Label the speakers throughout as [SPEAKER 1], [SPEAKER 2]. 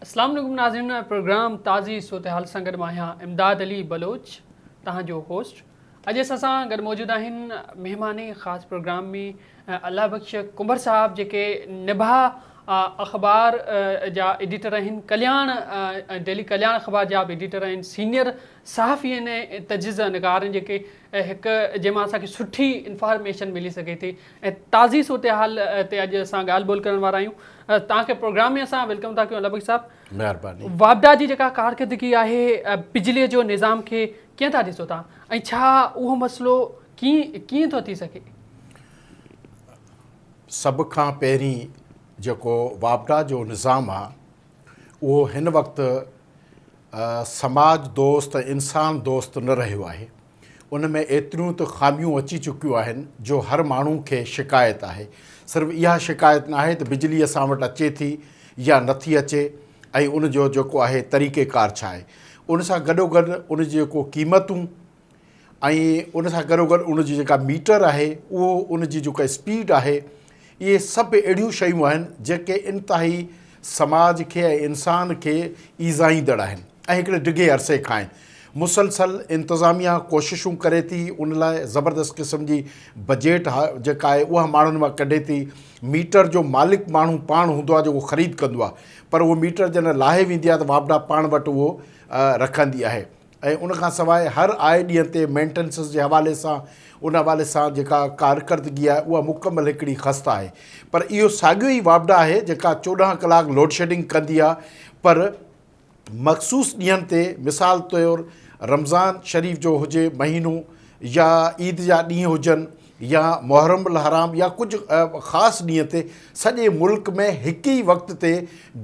[SPEAKER 1] اسلام عليڪم ناظرين پروگرام تازي صورتحال سان گڏ مان آهيان امداد علي بلوچ توهان جو هوسٽ اڄ اسان سان گڏ موجود آهن مهمان خاص پروگرام ۾ الله بخش ڪنڀر صاحب جيڪي نڀا اخبار جا ايڊيٽر آهن ڪلياڻ ڊيلي ڪلياڻ اخبار جا به ايڊيٽر آهن سينيئر صحافي آهن ۽ تجزيه نگار آهن جيڪي هڪ جنهن مان اسان کي سٺي انفارميشن ملي سگهي ٿي ۽ تازي صورتحال تي اڄ اسان ڳالهه ٻولهه ڪرڻ وارا آهيون. توهان کي پروگرام ۾ اسان welcome ٿا ڪيون الله بخش صاحب.
[SPEAKER 2] مهرباني.
[SPEAKER 1] واپڊا جي جيڪا ڪارڪردگي آهي بجلي جو نظام کي ڪيئن ٿا ڏسو توهان ۽ ڇا اهو مسئلو ڪيئن ڪيئن ٿو ٿي سگهي؟
[SPEAKER 2] سڀ کان پهرين جيڪو واپڊا جو نظام آ اهو هن وقت سماج دوست ۽ انسان دوست نه رهيو آهي. ان ۾ ايتريون ته خاميون اچي چڪيون آهن جو هر ماڻهو کي شڪايت آهي. صرف اها شڪايت ناهي ته بجلي اسان وٽ اچي ٿي يا نٿي اچي ۽ ان جو جيڪو آهي طريقيڪار ڇا آهي. ان سان گڏوگڏ ان جي جيڪو قيمتون ۽ ان سان گڏوگڏ ان جي جيڪا ميٽر آهي اهو ان جي جيڪا اسپيڊ آهي اهي سڀ اهڙيون شيون آهن جيڪي انتهائي سماج کي ۽ انسان کي ايذائيندڙ آهن ۽ هڪڙي ڊگهي عرصي کان آهن. مسلسل انتظاميا ڪوششون ڪري ٿي ان لاء زبردست قسم جي بجيٽ جيڪا آهي اها ماڻهن مان ڪڍي ٿي. ميٽر جو مالڪ ماڻهو پاڻ هوندو آهي جيڪو خريد ڪندو آهي پر اهو ميٽر جڏهن لاهي ويندي آهي ته واپڊا پاڻ وٽ اهو رکندي آهي. ۽ ان کان سواء هر آئي ڏينهن تي مينٽنسز جي حوالي سان ان حوالي سان جيڪا ڪارڪردگي آهي اها مڪمل هڪڙي خسته آهي پر اهو ساڳيو ئي واپڊا آهي جيڪا 14 ڪلاڪ لوڊشيڊنگ ڪندي آهي پر مخصوص ڏينهن تي مثال طور رمضان شريف جو هجي مهينو يا عيد جا ڏينهن هجن يا محرم الحرام يا ڪجهه خاص ڏينهن تي سڄي ملڪ ۾ هڪ ئي وقت تي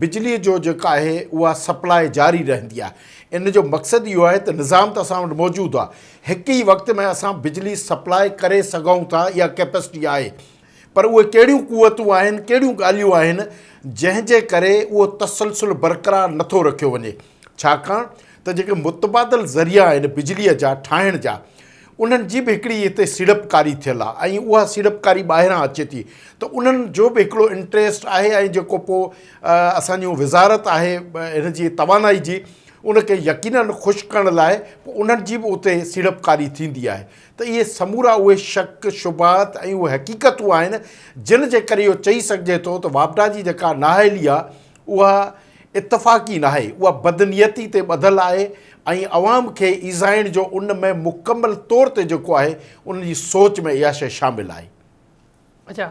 [SPEAKER 2] بجلي جو جيڪا آهي اها سپلاء جاري رهندي آهي ان جو مقصد اهو آهي ته نظام ته اسان وٽ موجود آهي هڪ ئي وقت ۾ اسان بجلي سپلاء ڪري سگهون ٿا اها ڪيپسٽي آهي پر اهي ڪهڙيون قوتون آهن ڪهڙيون ڳالهيون آهن جنهن جي ڪري اهو تسلسل برقرار نٿو رکيو وڃي ڇاڪاڻ ته جيڪي متبادل ذريعا آهن بجليء جا ٺاهڻ جا انهن جي به هڪڙي هتي سيڙپڪاري ٿيل آهي ۽ اها سيڙپڪاري ٻاهران اچي ٿي ته انهن جو به هڪڙو انٽريسٽ آهي ۽ جيڪو پوء اسان جون وزارت آهي هن جي توانائي جي ان کي يقينن خوش ڪرڻ لاء پوء انهن جي به اتي سيڙپڪاري ٿيندي آهي ته اهي سمورا اهي شڪ شبهات ۽ اهي حقيقتون آهن جن جي ڪري اهو چئي سگهجي ٿو ته واپڊا جي جيڪا نااهلي آهي اها اتفاقي ناهي، اها بدنيتي تي ٻڌل آهي ۽ عوام کي ايذائڻ جو ان ۾ مڪمل طور تي جيڪو آهي ان جي سوچ ۾ اها شيء شامل آهي.
[SPEAKER 1] اڇا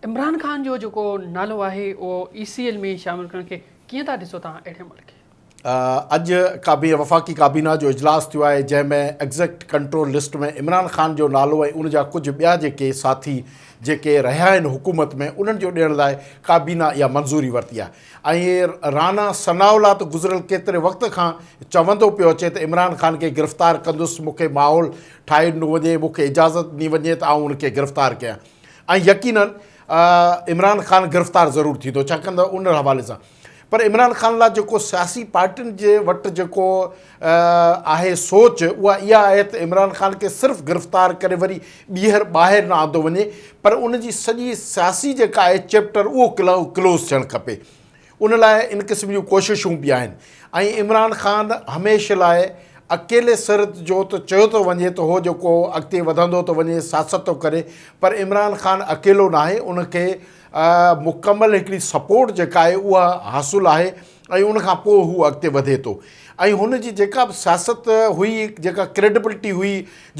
[SPEAKER 1] عمران خان جو جيڪو نالو آهي اهو اي سي ايل ۾ شامل ڪرڻ کي ڪيئن ٿا ڏسو توهان اهڙي عمل کي؟
[SPEAKER 2] اڄ ڪابينه وفاقي ڪابينا جو اجلاس ٿيو آهي جنهن ۾ ايگزيڪٽ ڪنٽرول لسٽ ۾ عمران خان جو نالو ۽ ان جا ڪجهه ٻيا جيڪي ساٿي جيڪي رهيا آهن حڪومت ۾ انهن جو ڏيڻ لاء ڪابينا اها منظوري ورتي آهي ۽ رانا ثناء الله ته گذريل ڪيتري وقت کان چوندو پيو اچي ته عمران خان کي گرفتار ڪندس مون کي ماحول ٺاهي ڏنو وڃي مون کي اجازت ڏني وڃي ته آئون ان کي گرفتار ڪيان ۽ يقينن عمران خان گرفتار ضرور ٿيندو ڇاڪاڻ ته ان حوالي سان پر عمران خان لاء جيڪو سياسي پارٽين جي وٽ جيڪو آهي سوچ اها اها آهي ته عمران خان کي صرف گرفتار ڪري وري ٻيهر ٻاهر نه آندو وڃي پر ان جي سڄي سياسي جيڪا آهي چيپٽر اهو ڪلوز ٿيڻ کپي ان لاء ان قسم جون ڪوششون به آهن ۽ عمران خان هميشه لاء اڪيلي سر جو ته چيو ٿو وڃي ته هو جيڪو اڳتي وڌندو ٿو وڃي سياست ٿو ڪري پر عمران خان اڪيلو ناهي ان کي مڪمل هڪڙي سپورٽ جيڪا آهي اها حاصل آهي ۽ ان کان پوء هو اڳتي وڌي ٿو ۽ هن جي جيڪا به سياست هئي جيڪا ڪريڊبلٽي هئي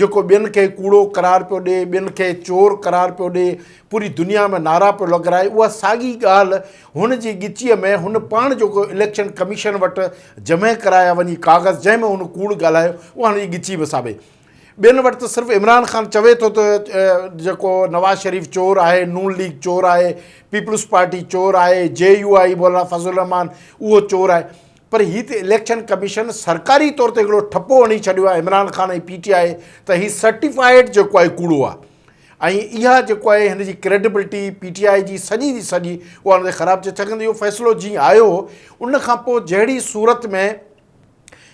[SPEAKER 2] جيڪو ٻين کي ڪوڙو قرار پيو ڏي ٻين کي چور قرار پيو ڏي پوري دنيا ۾ نعرا پيو لڳرائي اها ساڳي ڳالهه هن جي ڳچيء ۾ هن پاڻ جيڪو اليڪشن ڪميشن وٽ جمع ڪرايا وڃي ڪاغذ جنهن ۾ هن ڪوڙ ڳالهايو اها هن جي ڳچي ۾ ثابت ٻين وٽ ته صرف عمران خان چوي ٿو ته جيڪو نواز شريف چور آهي، نون ليگ چور آهي، پيپلز پارٽي چور آهي، جي يو آء مولانا فضل الرحمان اهو چور آهي پر هي ته اليڪشن ڪميشن سرڪاري طور تي هڪڙو ٺپو هڻي ڇڏيو آهي عمران خان ۽ پي ٽي آء ته هي سرٽيفائيڊ جيڪو آهي ڪوڙو آهي ۽ اها جيڪو آهي هن جي ڪريڊبلٽي پي ٽي آء جي سڄي جي سڄي اها هن تي خراب ٿي ڇاڪاڻ ته اهو فيصلو جيئن آيو ان کان پوء جهڙي صورت ۾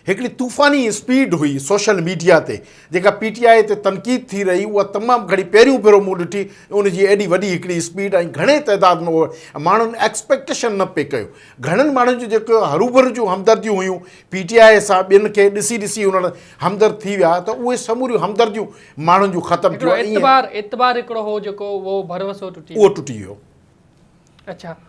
[SPEAKER 2] هڪڙي طوفاني اسپيڊ هئي سوشل ميڊيا تي جيڪا پي ٽي آء تي تنقيد ٿي رهي اها تمام گهڻي پهريون ڀيرو مون ڏٺي ان جي ايڏي وڏي هڪڙي اسپيڊ ۽ گهڻي تعداد ۾ اهو ماڻهن ايڪسپيڪٽيشن نه پئي ڪيو گهڻن ماڻهن جون جيڪو هروڀرو جون همدرديون هيون پي ٽي آء سان ٻين کي ڏسي ڏسي انهن همدرد ٿي ويا ته اهي سموريون همدرديون ماڻهن جون ختم ٿيون
[SPEAKER 1] اعتبار اعتبار هڪڙو هو جيڪو اهو ڀروسو ٽٽي
[SPEAKER 2] اهو ٽٽي ويو.
[SPEAKER 1] اڇا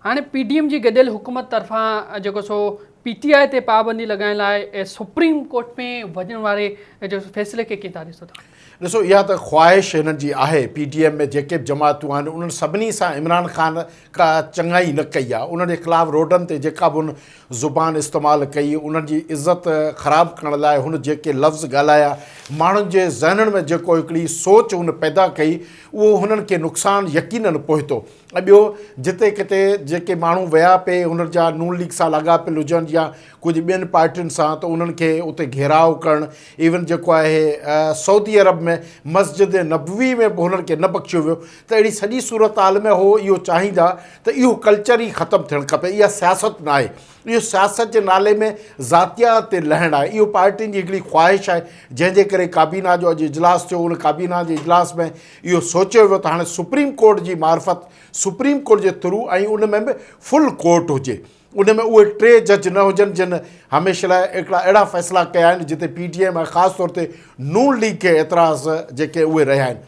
[SPEAKER 1] هاڻي پي ڊي ايم جي گڏيل حڪومت طرفان جيڪو سو پي ٽي آء تي پابندي لڳائڻ لاء سپريم ڪورٽ ۾ وڃڻ واري جو فيصلي کي ڪيئن ٿا ڏسو ٿا؟
[SPEAKER 2] ڏسو اها ته خواهش هنن جي آهي پي ڊي ايم ۾ جيڪي به جماعتون آهن انهن سڀني سان عمران خان ڪا چڱائي نه ڪئي آهي انهن جي خلاف روڊن تي جيڪا به هن زبان استعمال ڪئي انهن جي عزت خراب ڪرڻ لاء هن جيڪي لفظ ڳالهايا ماڻهن جي ذهنن ۾ جيڪو هڪڙي سوچ هن پيدا ڪئي اهو هنن کي نقصان يقينن پهتو ۽ ٻيو جتي ڪٿي جيڪي ماڻهو ويا پئي انهن جا نون ليگ سان لاڳاپيل هجن يا ڪجهه ٻين پارٽين سان ته انهن کي اتي گهيراء ڪرڻ ايون جيڪو آهي سعودي عرب ۾ مسجد نبوي ۾ به هنن کي نه بخشيو ويو ته اهڙي سڄي صورتحال ۾ هو اهو چاهيندا ته اهو ڪلچر ئي ختم ٿيڻ کپي اها سياست نه آهي اهو سياست جي نالي ۾ ذاتيات تي لهڻ آهي اهو پارٽين جي هڪڙي خواهش آهي جنهن جي ڪري ڪابينا جو اڄ اجلاس ٿيو ان ڪابينا جي اجلاس ۾ اهو سوچيو ويو ته هاڻي سپريم ڪورٽ جي معرفت سپريم ڪورٽ جي ٿرو ۽ ان ۾ به فل ڪورٽ هجي ان ۾ اهي ٽي جج نه هجن جن هميشه لاء هڪڙا اهڙا فيصلا ڪيا آهن جتي پي ڊي ايم ۽ خاص طور تي نون ليگ کي اعتراض جيڪي اهي رهيا آهن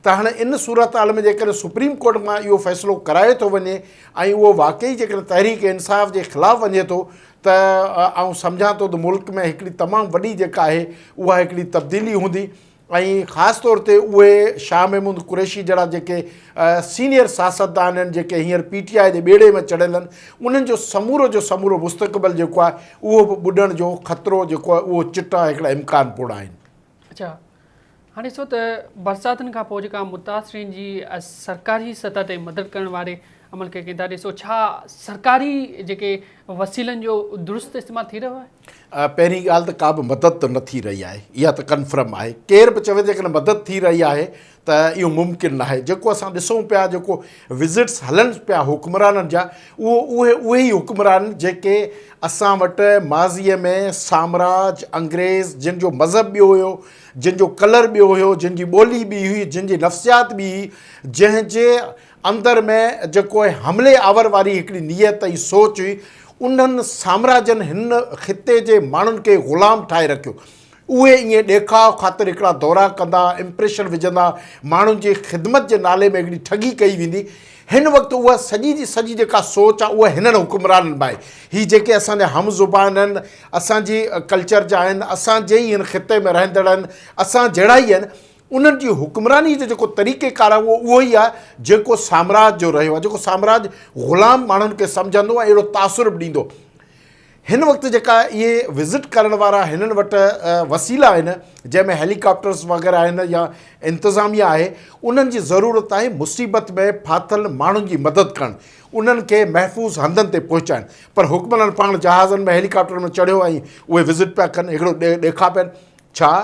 [SPEAKER 2] ته هاڻي ان صورتحال ۾ جيڪڏهن سپريم ڪورٽ مان اهو فيصلو ڪرايو ٿو وڃي ۽ اهو واقعي جيڪڏهن تحريڪ انصاف جي خلاف وڃي ٿو ته آئون سمجهان ٿو ته ملڪ ۾ هڪڙي تمام وڏي جيڪا آهي اها هڪڙي تبديلي هوندي ۽ خاص طور تي اهي شاهه محمود قريشي جهڙا جيڪي سينيئر سياستدان آهن جيڪي هينئر پي ٽي آء جي ٻيڙي ۾ چڙهيل آهن انهن جو سمورو جو سمورو مستقبل جيڪو آهي اهو به ٻڏڻ جو خطرو جيڪو آهي اهو چٽا هڪڙا امڪان پورا آهن.
[SPEAKER 1] اڇا هاڻي ڏسو ته برساتن کان پوء جيڪا متاثرين جي سرڪاري سطح تي مدد ڪرڻ واري عمل کي ڪيئن ٿا ڏسو ڇا سرڪاري جيڪي وسيلن جو درست استعمال ٿي رهيو
[SPEAKER 2] آهي؟ پهرين ڳالهه ته ڪا به مدد ته نه ٿي رهي آهي اها ته ڪنفرم آهي ڪير به چوي جيڪڏهن مدد ٿي رهي آهي ته اهو ممڪن ناهي جيڪو اسان ڏسون پيا جيڪو وزٽس هلن پيا حڪمرانن جا اهو اهي اهي ئي حڪمران جيڪي اسان وٽ ماضيء ۾ سامراج انگريز جن جو مذهب ٻيو هيو جن جو ڪلر ٻيو هيو جن جي ٻولي ٻي هئي جن جي نفسيات ٻي هئي جنهن جي اندر ۾ جيڪو حملي آور واري هڪڙي نيت ۽ سوچ هئي انهن سامراجن هن خطي جي ماڻهن کي غلام ٺاهي رکيو اهي ائين ڏيکاء خاطر هڪڙا دورا ڪندا، امپريشن وجهندا، ماڻهن جي خدمت جي نالي ۾ هڪڙي ٺڳي ڪئي ويندي. هن وقت اها سڄي جي سڄي جيڪا سوچ آهي اها هنن حڪمرانن ۾ آهي. هي جيڪي اسان جا هم زبان آهن، اسان جي ڪلچر جا آهن، اسان جي ئي هن خطي ۾ رهندڙ آهن، اسان جهڙا ئي آهن، انهن جي حڪمراني جو جيڪو طريقي ڪار آهي اهو اهو ئي آهي جيڪو سامراج جو رهيو آهي، جيڪو سامراج غلام ماڻهن کي سمجهندو ۽ اهڙو تاثر به ڏيندو. هن وقت جيڪا اهي وزٽ ڪرڻ وارا هنن وٽ وسيلا آهن جنهن ۾ هيليڪاپٽرس وغيره آهن يا انتظاميا آهي انهن جي ضرورت آهي مصيبت ۾ ڦاٿل ماڻهن جي مدد ڪرڻ انهن کي محفوظ هنڌن تي پهچائڻ پر حڪمران پاڻ جهازن ۾ هيليڪاپٽر ۾ چڙهيو ۽ اهي وزٽ پيا ڪن هڪڙو ڏيکا پين ڇا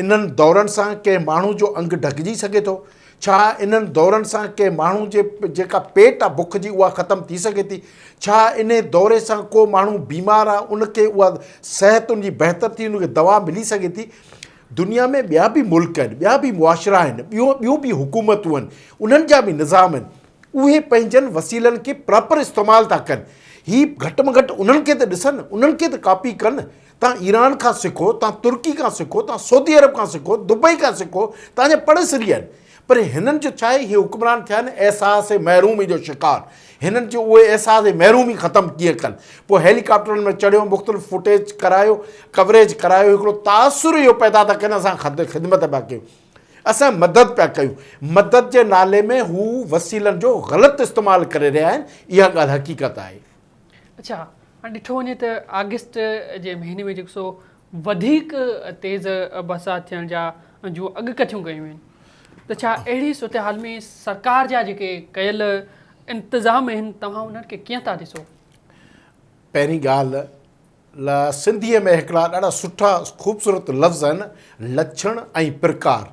[SPEAKER 2] انهن دورن سان ڪنهن ماڻهو جو انگ ڍڪجي سگهي ٿو؟ ڇا انهن دورن سان ڪنهن ماڻهو جي جيڪا پيٽ آ بک جي اها ختم ٿي سگهي ٿي؟ ڇا انهي دوري سان ڪو ماڻهو بيمار آ ان کي اها صحت ان جي بهتر ٿي ان کي دوا ملي سگهي ٿي؟ دنيا ۾ ٻيا به ملڪ آهن، ٻيا به معاشرا آهن، ٻيون به حڪومتون آهن، انهن جا به نظام آهن، اهي پنهنجن وسيلن کي پراپر استعمال ٿا ڪن، هي گهٽ ۾ گهٽ انهن کي ته ڏسن، انهن کي ته ڪاپي ڪن، تان ايران کان سکو، تان ترڪي کان سکو، تان سعودي عرب کان سکو، دبئي کان سکو، تان جا پڙيسري آهن. پر هنن جو ڇا آهي، هي حڪمران ٿيا آهن احساس محرومي جو شڪار. هنن جو اهي احساس محرومي ختم ڪيئن ڪن. پوء هيليڪاپٽرن ۾ چڙهيو، مختلف فوٽيج ڪرايو، ڪوريج ڪرايو، هڪڙو تاثر اهو پيدا ٿا ڪن اسان خدمت پيا ڪيون، اسان مدد پيا ڪيون. مدد جي نالي ۾ هو وسيلن جو غلط استعمال ڪري رهيا آهن، اها ڳالهه حقيقت آهي.
[SPEAKER 1] اڇا هاڻي ڏٺو وڃي ته آگسٽ جي مهيني ۾ جيڪو سو وڌيڪ تيز برسات ٿيڻ جا جون اڳڪٿيون ڪيون آهن ته ڇا اهڙي صورتحال ۾ سرڪار جا جيڪي ڪيل انتظام آهن توهان انهن کي ڪيئن ٿا ڏسو؟
[SPEAKER 2] پهرين ڳالهه لا سنڌيء ۾ هڪڙا ڏاڍا سٺا خوبصورت لفظ آهن لڇڻ ۽ پرڪار.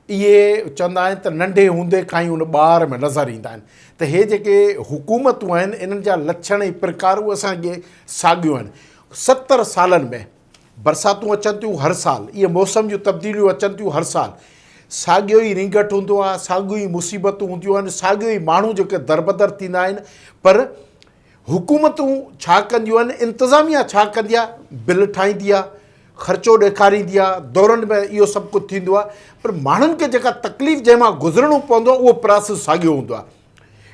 [SPEAKER 2] اهي چوندا آهن ته ننڍي هوندي کان ئي ان ٻار ۾ نظر ايندا آهن ته هي جيڪي حڪومتون آهن انهن جا لڇڻ ۽ پرڪار اهي اسان کي ساڳيون آهن. 70 سالن ۾ برساتون اچن ٿيون هر سال، اهي موسم جون تبديليون اچن ٿيون هر سال، ساڳيو ئي رينگٽ هوندو آهي، ساڳيون ئي مصيبتون هونديون آهن، ساڳيو ئي ماڻهو جيڪي دربدر ٿيندا آهن، پر حڪومتون ڇا ڪنديون آهن، انتظاميا ڇا ڪندي آهي، بل ٺاهيندي آهي، خرچو ڏيکاريندي آهي، دورن ۾ اهو سڀ ڪجهه ٿيندو آهي، پر ماڻهن کي جيڪا تڪليف جنهن مان گذرڻو پوندو آهي اهو پراسيس ساڳيو هوندو آهي.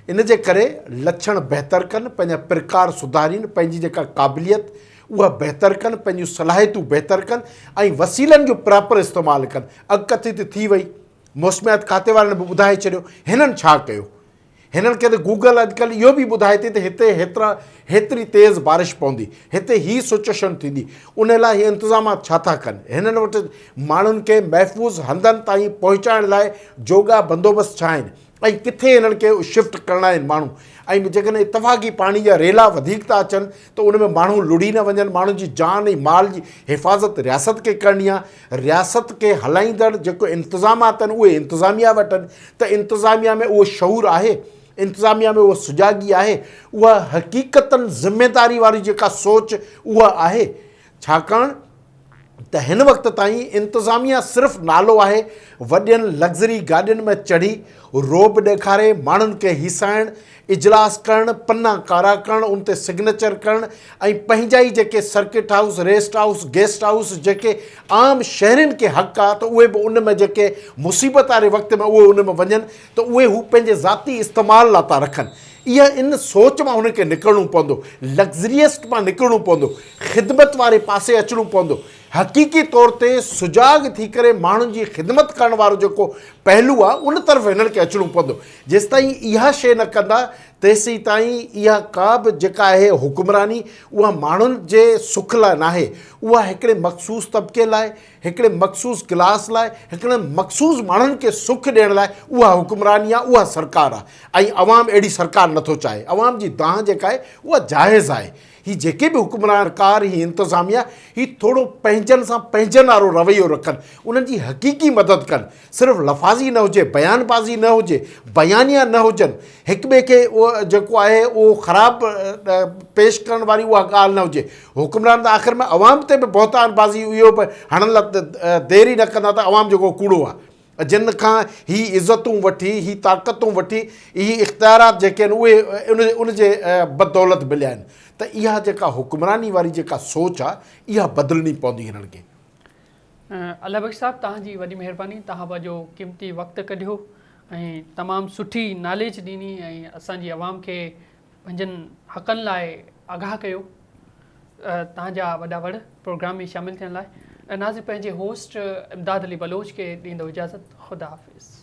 [SPEAKER 2] ان جي ڪري لڇڻ بهتر ڪن، پنهنجا پرڪار سڌارين، پنهنجي جيڪا قابليت اها بهتر ڪن، پنهنجون صلاحيتون بهتر ڪن ۽ وسيلن جو پراپر استعمال ڪن. اڳڪٿي ته ٿي وئي، موسميات کاتي وارن به ٻڌائي ڇڏيو، هنن ڇا ڪيو؟ هنن کي ته گوگل اڄڪلهه اهو به ٻڌائي ٿي ته هتي هيترا هيتري تيز بارش پوندي، هتي هي سچوئيشن ٿيندي، ان لاء هي انتظامات ڇا ٿا ڪن؟ هنن وٽ ماڻهن کي محفوظ هنڌن تائين پهچائڻ لاء جوڳا بندوبست ڇا آهن؟ ۽ ڪٿي هنن کي شفٽ ڪرڻا آهن ماڻهو ۽ جيڪڏهن اتفاقي پاڻي جا ريلا وڌيڪ ٿا اچن ته ان ۾ ماڻهو لڙهي نه وڃن ماڻهن جي جان ۽ مال جي حفاظت رياست کي ڪرڻي آهي رياست کي هلائيندڙ جيڪو انتظامات آهن اهي انتظاميا وٽ آهن ته انتظاميا ۾ اهو شعور آهي انتظاميا ۾ اها سجاڳي آهي اها حقيقتن ذميداري واري جيڪا سوچ اها آهي ڇاڪاڻ ته هن وقت تائين انتظاميا صرف نالو آهي، وڏين لگزري گاڏين ۾ چڙهي رعب ڏيکاري ماڻهن کي هيسائڻ، اجلاس ڪرڻ، پنا ڪارا ڪرڻ، ان تي سگنيچر ڪرڻ ۽ پنهنجا ئي جيڪي circuit house, rest house, guest house جيڪي عام شهرين کي حق آ ته اهي به ان ۾ جيڪي مصيبت واري وقت ۾ اهي ان ۾ وڃن ته اهي هو پنهنجي ذاتي استعمال لا ٿا رکن. اها ان سوچ مان هن کي نڪرڻو پوندو، لگزريسٽ مان نڪرڻو پوندو، خدمت واري پاسي اچڻو پوندو، حقيقي طور تي سجاڳ ٿي ڪري ماڻهن جي خدمت ڪرڻ وارو جيڪو پهلو آهي ان طرف هنن کي اچڻو پوندو. جيستائين اها شيء نه ڪندا تيسيتائين اها ڪا به جيڪا آهي حڪمراني اها ماڻهن جي سک لاء ناهي، اها هڪڙي مخصوص طبقي لاء، هڪڙي مخصوص ڪلاس لاء، هڪڙن مخصوص ماڻهن کي سک ڏيڻ لاء اها حڪمراني آهي، اها سرڪار آهي ۽ عوام اهڙي سرڪار نٿو چاهي. عوام جي دانهن جيڪا آهي اها جائز آهي. هي جيڪي به حڪمران سرڪار هي انتظاميا هي ٿورو پنهنجن سان پنهنجن وارو رويو رکن، انهن جي حقيقي مدد ڪن، صرف لفاظي نه هجي، بيان بازي نه هجي، بيانيا نه هجن، هڪ ٻئي کي جيڪو آهي اهو خراب پيش ڪرڻ واري اها ڳالهه نه هجي. حڪمران ته آخر ۾ عوام تي به بهتان بازي اهو به هڻڻ لاء دير ئي نه ڪندا ته عوام جيڪو ڪوڙو آهي جن کان هي عزتون وٺي هي طاقتون وٺي هي اختيارات جيڪي آهن اهي ان جي بدولت مليا آهن ته اها جيڪا حڪمراني واري جيڪا سوچ آهي اها بدلڻي پوندي هنن کي.
[SPEAKER 1] الله بخش صاحب توهان جي وڏي مهرباني توهان پنهنجو قيمتي وقت ڪڍيو ۽ تمام سٺي ناليج ڏني ۽ اسان جي عوام کي پنهنجن حقن لاء آگاهه ڪيو توهان جا وڏا وڙ پروگرام ۾ شامل ٿيڻ لاء ناظرين پنهنجي هوسٽ امداد علي بلوچ کي ڏيندو اجازت خدا حافظ.